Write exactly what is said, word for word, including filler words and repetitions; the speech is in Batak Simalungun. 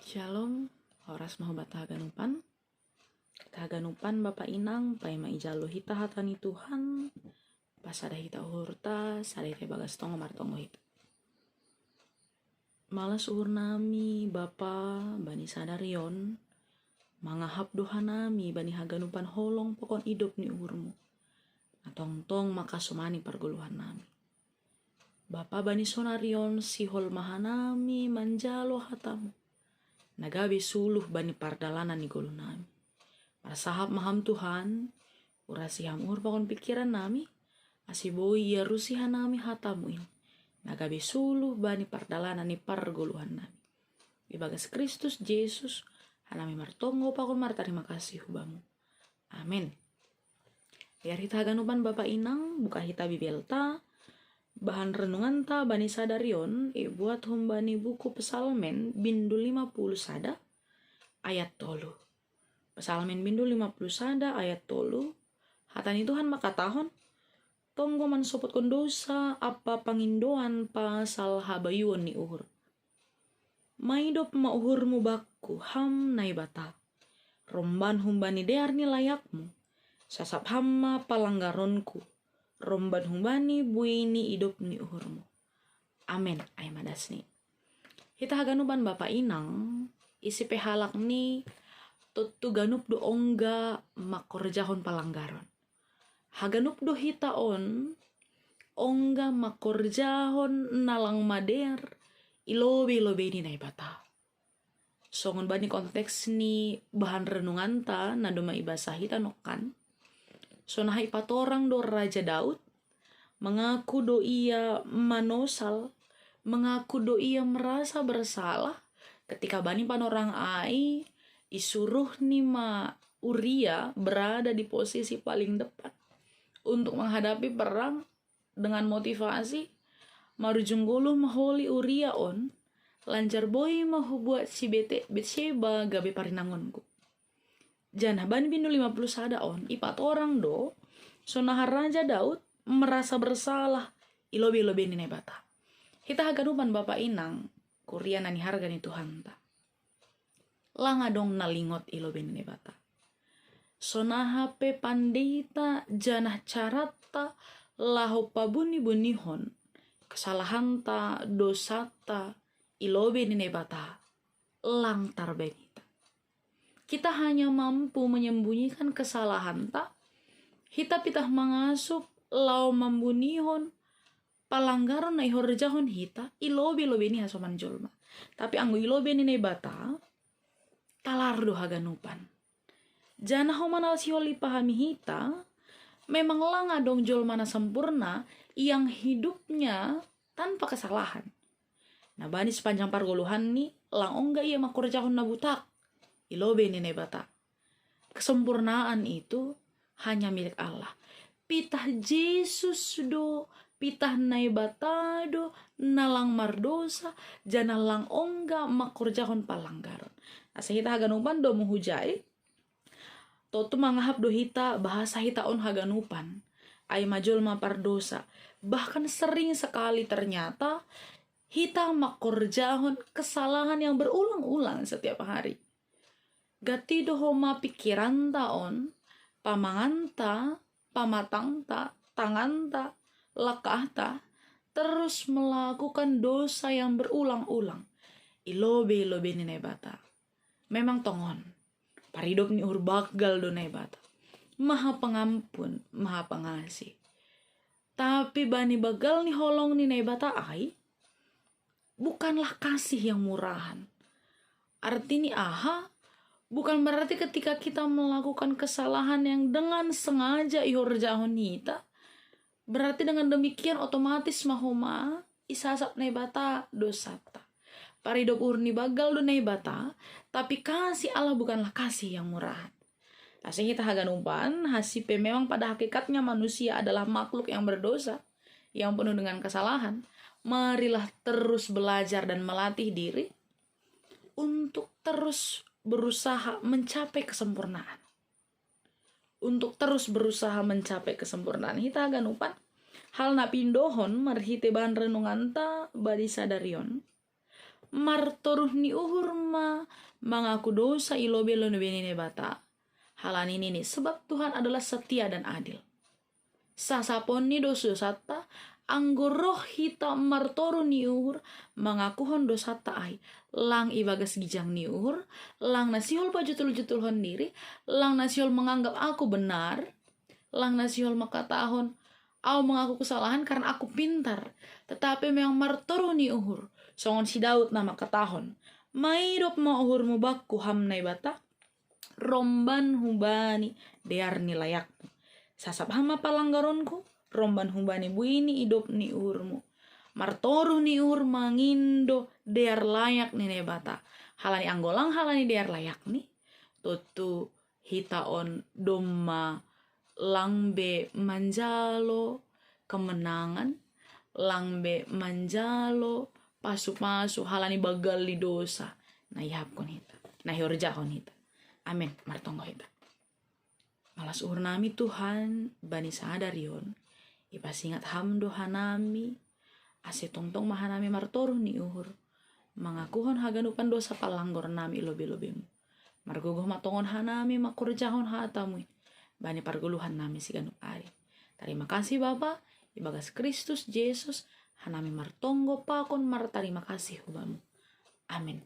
Shalom, horas mahu bata haganupan. Haganupan Bapa Inang, paima ijalo hita hata ni Tuhan, pasada hita uhurta, sada hita ibagas tonggo martonggo hita. Malas uhur nami Bapa bani sadari on, mangahap doha nami bani haganupan holong pakon idop ni uhurmu. Na tongtong makasomani pargoluhan nami. Bapa bani sonari on sihol ma hanami manjalo hatamu. Na gabe suluh bani pardalanan ni golu nami. Marsahap ma ham Tuhan, urasi ham uhur pakon pikiran nami, ase boi iarusi hanami hatamu in. Na gabe suluh bani pardalanan ni pargoluhan nami. Ibagas Kristus Jesus, hanami martonggo pakon martarima kasih hu bamu. Amen. Biar hita haganupan Bapa Inang, buka hita Bibelta, bahan renunganta bani sadari on, ibuat humbani buku Psalmen bindu lima puluh sada ayat tolu. Psalmen bindu lima puluh sada ayat tolu, hata ni Tuhan makatahon, tonggo mansopotkon dosa ampa pangindoan pasal habayuon ni uhur. Maidop ma uhurmu bakku, ham Naibata. Romban humbani dear ni layakmu, sasap ham ma palanggaronku, romban humbani bui ni idop ni uhurmu. Amen, ai ma dasni. Hita haganupan Bapa Inang, ise pe halak ni tontu ganup do ongga makorjahon palanggaron. Haganup do hita on, ongga makorjahon na lang madear i lobei-lobei ni Naibata. Songon bani konteks ni bahan renunganta na domma ibasa hita nongkan, sonaha ipatorang do Raja Daud, mengaku do ia manosal, mengaku do ia merasa bersalah, ketika bani panorang ai, isuruh ni ma Uria berada di posisi paling depan untuk menghadapi perang dengan motivasi, marujung goluh ma holi Uria on, lanjar boi ma hubuat si Bete-, Betseba gabe parinangonku. Janah bani bindu lima puluh sada on, ipatorang do, sonaha Raja Daud merasa bersalah i lobei-lobei ni Naibata. Hita haganupan Bapa Inang, kuria na niharga ni Tuhanta. Lang adong na lingot i lobei ni Naibata. Sonaha pe pandeita janah caratta laho pabuni-bunihon kesalahanta, dosanta i lobei ni Naibata, lang tarbaen hita. Kita hanya mampu menyembunyikan kesalahanta, hita pitah mangasup laho mambunihon palanggaron na ihorjahon hita i lobei-lobei ni hasoman jolma. Tapi anggo i lobei ni Naibata, talar do haganupan. Janah homa na sihol ipahami hita, memang lang adong jolma na sempurna yang hidupnya tanpa kesalahan. Na bani sepanjang pargoluhanni, lang ongga ia mangkorjahon na butak i lobei ni Naibata. Kesempurnaan itu hanya milik Allah. Pitah Jesus do, pitah Naibata do, na lang mardosa, janah lang ongga mangkorjahon palanggaron. Asa hita haganupan domu hujai, tontu mangahap do hita bahasa hita on haganupan, ai ma jolma pardosa. Bahkan sering sekali ternyata hita mangkorjahon kesalahan yang berulang-ulang setiap hari. Gati do homa pikiranta on, pamanganta, pamatangta, tanganta, langkahta, terus melakukan dosa yang berulang-ulang i lobei-lobei ni Naibata. Memang tongon, paridop ni uhur banggal do Naibata. Maha Pengampun, Maha Pengasih. Tapi bani banggal ni holong ni Naibata ai, bukanlah kasih yang murahan. Artini aha? Bukan berarti ketika kita melakukan kesalahan yang dengan sengaja ihorjahon hita, berarti dengan demikian otomatis ma homa isasap Naibata dosanta. Paridop uhur ni banggal do Naibata, tapi kasih Allah bukanlah kasih yang murahan. Asa hita haganupan, hasi pe memang pada hakikatnya manusia adalah makhluk yang berdosa, yang penuh dengan kesalahan. Marilah terus belajar dan melatih diri untuk terus berusaha mencapai kesempurnaan. Untuk terus berusaha mencapai kesempurnaan. Hita haganupan, hal na pindohon marhite bahan renunganta bani sadari on, Martoruh ni uhur ma mangaku dosa i lobei-lobei ni Naibata. Halani nini, sebab Tuhan adalah setia dan adil. Sasapon ni dos-dosanta, anggo roh hita martoruh ni uhur, mangakuhon dosanta ai, lang ibagas gijang ni uhur, lang na sihol pajutul-jutulhon diri, lang na sihol manganggap aku benar, lang na sihol mangkatahon, au mangaku kesalahan karena aku pintar, tetapi memang martoruh ni uhur, songon si Daud na mangkatahon, maidop ma uhurmu bakku, Ham Naibata, romban hubani dear ni layakmu. Sasap Ham ma palanggaronku, romban hubani buei ni idop ni uhurmu. Martoruh ni uhur mangindo dear layak ni Naibata. Halani anggo lang halani dear layakni, tontu hita on domma lang be manjalo kemenangan, lang be manjalo pasu-pasu halani banggal ni dosa na ihapkon hita, na ihorjahon hita. Amen. Martonggo hita. Malas uhur nami Tuhan, bani sadari on, ipasingat Ham do hanami, ase tongtong ma hanami martoruh ni uhur, mangakuhon haganupan dosa palanggor nami i lobei-lobeimu. Margogoh ma tongon hanami mangkorjahon hatamu i, bani pargoluhan nami siganup ari. Tarima kasih Bapa, ibagas Kristus Jesus, hanami martonggo pakon martarima kasih hu Bamu. Amen.